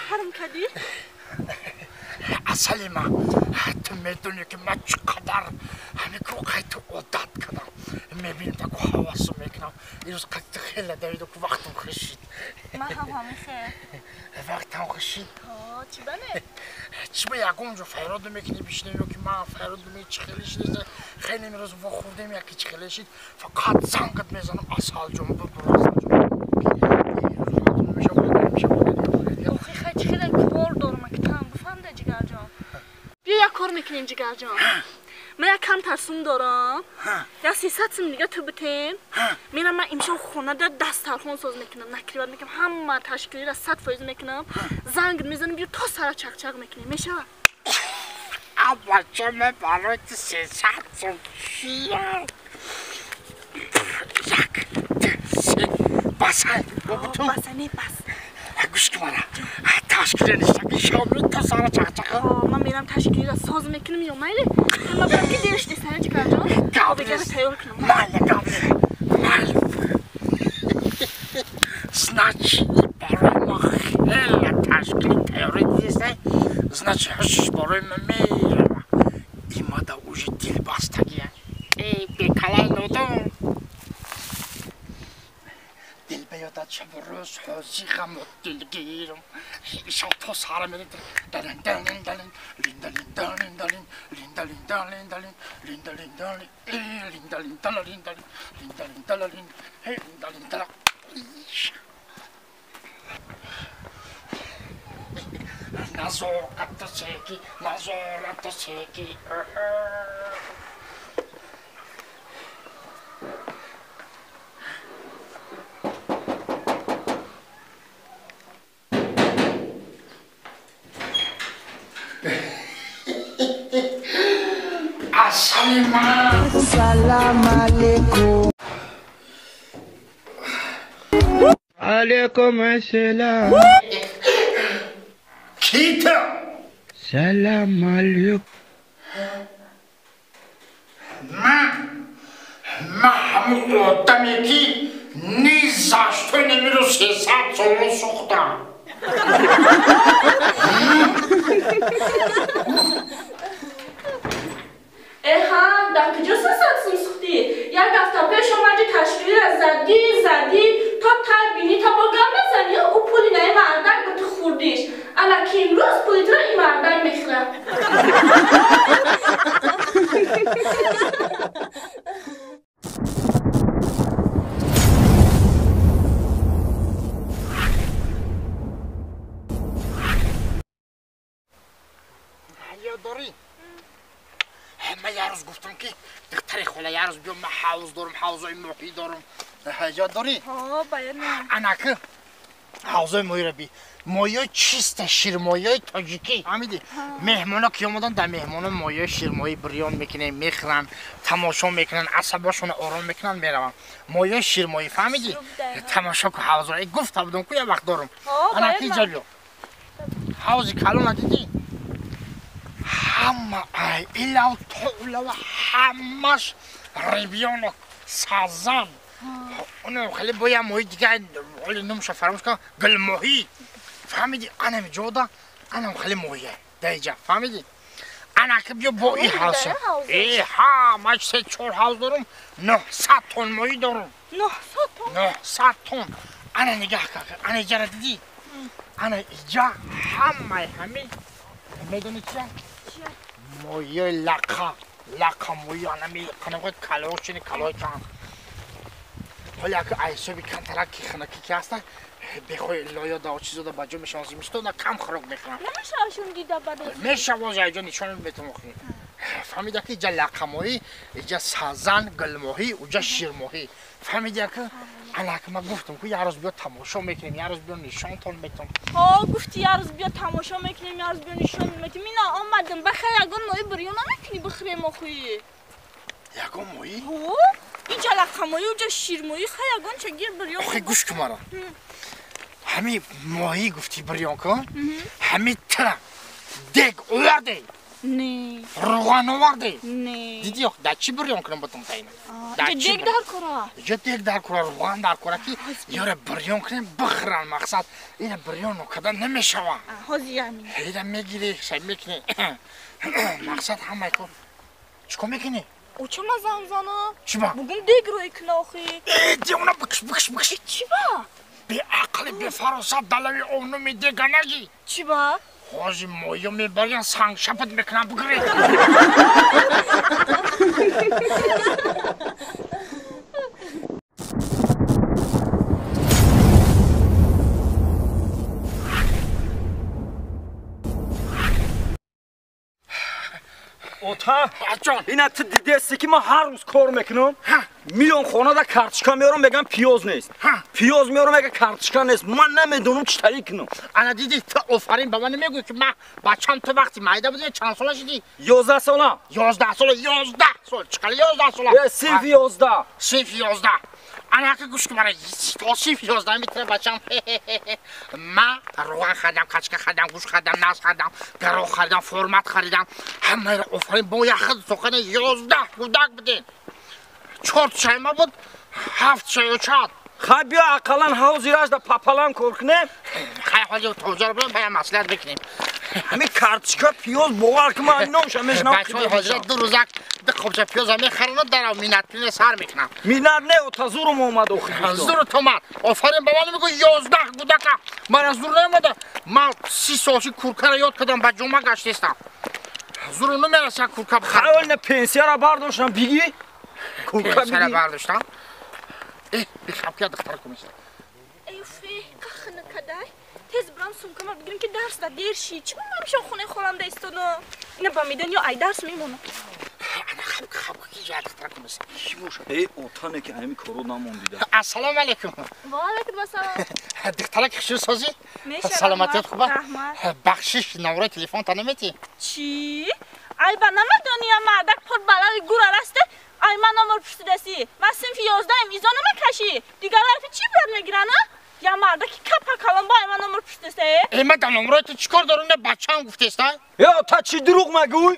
Ҳарм кардӣ? Асали ман, ту медонӣ ки ман чӣ қадар ҳамин ку қайти одат кардам. Мебинам таку ҳавасу мекунам. Ирӯз қайти хеле давиду ку вақтам хушид. Ман ҳам ҳамин хел. Вақтам хушид. Ҳо, чӣ бане? Чӣ ба ягон ҷо файрод мекунӣ бишнем ё ки ман файрод мекунӣ чӣ хеле шид? Хеле имрӯз вохӯрдем яки чӣ хеле шид. Фақат зангат мезанам Асалҷон бубур Асалҷон. Охи хай чӣ хеле кор дорам ки там бифаҳмда ҷигарҷон. Биё як кор мекунем ҷигарҷон. Ман як кам тарсум дорам. Як 300 сум дига ту битем. Мерам ман имшаб хонада дастархон соз мекунам, накриват мекунам, ҳама ташкилиро 100% мекунам. Занг мезанам, биё то сара чақчақ мекунем. Мешавад? Абача ман барои ту 300 сум чия? Як, ду, се, басай, бобо ту. Баса не бас. Гӯш кун мана. Ташкили ништаки шом то сара чақчақ. Ман мерам ташкилиро соз мекунам ё майли? Ҳама барам ки дер шуди сара ҷигарҷон. Обигаро тайёр кунам. Майли, гавли, майли. Значит, барои ма хеле ташкили тайёрӣ дидистай. Значит, ҳушш барои ма мерава. Имада уже дилбастагия. Эй, бекалай нодон. Дил ба ёдат шабу рӯз ҳозиғаму дилгирам. Ишон то сара мерем. Далин далин далин линда линда линда лин линда линда линда лин линда линда лин линда линда линда лин линда линда лин линда линда. Назорат секи, назорат секи. Salam alaikum. Alaikum assalam. Kita. Salam alaikum. Ман ҳамун одаме ки ни за что намеру 300 сомон сӯхтам. Эҳа, дар куҷо 300 сум сӯхтӣ? Як ҳафта пеш омади ташкилиро задӣ, задӣ, то тай бинӣ та бо гап назанӣ, ӯ пули наи мардак ба ту хӯрдиш. Ана ки имрӯз пули туро ин мардак мехӯрад. Ҳаё дорӣ? Ман як рӯз гуфтам ки духтари хола як рӯз биё, ман ҳавз дорам, ҳавзои моҳӣ дорам. Ёд дорӣ? Ҳо, баяд не. Анаки ҳавзои моҳиро би. Моҳиҳои чиста, ширмоҳиҳои тоҷикӣ. Фаҳмидӣ? Меҳмоно ки омадан, дар меҳмоно моҳиҳои ширмоҳӣ бирён мекунем, мехӯранд, тамошо мекунанд, асабошонро ором мекунанд, мераванд. Моҳиҳои ширмоҳӣ, фаҳмидӣ? Тамошо ку ҳавзо. Гуфта будам ку як вақт дорам. Анаки инҷа биё. Ҳавзи калона дидӣ? Ҳама ай илав то улава ҳамаш рибёнок, сазан. Оно хеле бо як моҳи дига ҳоли номша фаромӯш кардам, гулмоҳӣ. Фаҳмидӣ? Анам ҷода, анам хеле моҳия даиҷа, фаҳмидӣ? Ана ки биё бо и ҳавз. Э, ҳа, ман 3-4 ҳавз дорам, 900 тон моҳӣ дорам. 900 тон? 900 тон. Ана нигаҳ кар, ана иҷара дидӣ? Ана иҷа ҳамаи ҳамин медонӣ чия? Моҳиҳои лақа, лақа моҳӣ, анами қанақои калошини калои кан. Ҳоле ака айсоби кантарак ки хинаки ки ҳаста, бехои лоё да чизода ба ҷо мешаванд, зимистон кам хӯрок мехӯранд. Намешавашон дида бадоз? Мешавоз, айҷо нишон метавон хӯрӣ. Фаҳмида ки иҷа лақамоҳӣ, иҷа сазан, гулмоҳӣ, уҷа ширмоҳӣ. Фаҳмида ки анаки ман гуфтам ку як рӯз биё тамошо мекунем, як рӯз биё нишонтон метавон. Ҳо, гуфти як рӯз биё тамошо мекунем, як рӯз биё нишон метавон. Ина омадам, бахай ягон моҳӣ бирён намекунӣ бихӯрем охӯӣ? Ягон моҳӣ? Ҳо, иҷа лақамоҳӣ, уҷа ширмоҳӣ, хай ягон ча гир бирён. Охи гӯш кун мара. Ҳами моҳӣ гуфти бирён кун, ҳами тира дег оварде. Не. Равған оварди? Не. Диди, да чӣ бирён кунам батум таина? Да дег дар кора. Ҷа дег дар кора, равған дар кора ки ёра бирён кунем бихӯран мақсад. Ина бирён када намешава. Ҳозир ями. Ина мегири, шай мекунӣ. Мақсад ҳамаи кор. Чӣ кор мекунӣ? Оча ма занг занам. Чӣ ба? Бугум дег рӯй куна охи. Э, девона бикш бикш бикш. Чӣ ба? Беақли бефаросат далави овнуми дега нагӣ. Чӣ ба? Ҳозир моё мебарян санг шапат мекунам бигирӣ. Ота, ина ту дидесте ки ман ҳар рӯз кор мекунам, миём хонада карточка меорам, мегам пиёз нест. Пиёз меорам, мега карточка нест. Ман намедонам чӣ тариқ кунам. Ана диди, ту офарин ба ман намегӯӣ ки ман бачам ту вақти майда будӣ чанд сола шудӣ? 11 сола. 11 сола, 11 сол. Чӣ қадар 11 сола? Синфи 11. Синфи 11. Ана ки гӯш кун мара, то синфи 11 метавонам бачам. Ман равған харидам, качка харидам, гӯшт харидам, нас харидам, гаро харидам, формат харидам. Ҳамаро офарин бо як худ сохани 11 кӯдак будем. 4 шайма буд, 7 шай чат. Хай биё ақаллан ҳозираш да папалам кор кунем. Хай ҳозир тоза бирем, бая маслиҳат бикунем. Ҳамин карточка пиёз бовар кун ман номша мешнавам. Бачаҳои ҳозира ду рӯзак ду қобча пиёза мехаранд дарав миннат сар мекунам. Миннат не, ота зурум омад охи. Зурут омад. Офарин ба ман мегӯ 11 кӯдака. Ман аз зур наомада. Ман 30 солши куркара ёд кардам, ба ҷума гаштестам. Зуру намераса курка бихарам. Хай на пенсияра бардоштам бигӣ. Курка пенсияра бардоштам. Э, бихаб ки духтар кумиса. Эй уфе, кахна кадай. Тез брам сумкама бигирим ки дарс да дер ши. Чӣ ман ҳамеша хонаи холанда истодам? Ина ба медан ё ай дарс мемонам. Ана хаб хаб ки ҷа духтар кумиса. Чӣ боша? Э, отане ки ҳамин коро намондида. Ассалому алайкум. Ва алайкум ассалом. Духтарак хушрӯ созӣ? Саломатият хуб? Раҳмат. Бахшиш навраи телефонта наметӣ? Чӣ? Ай ба намедонӣ я мардак пор балави гура расте? Ай ман номер пурсидаси. Ман синфи 11-ам, изо намекашӣ. Дигар ҳарфи чӣ брат мегиран, а? Я мардаки капа калон бо ай ман номер пурсидасе? Э, ман дар номрои ту чӣ кор дорам? На бачаам гуфтеста? Э, ота чӣ дурӯғ мегӯй?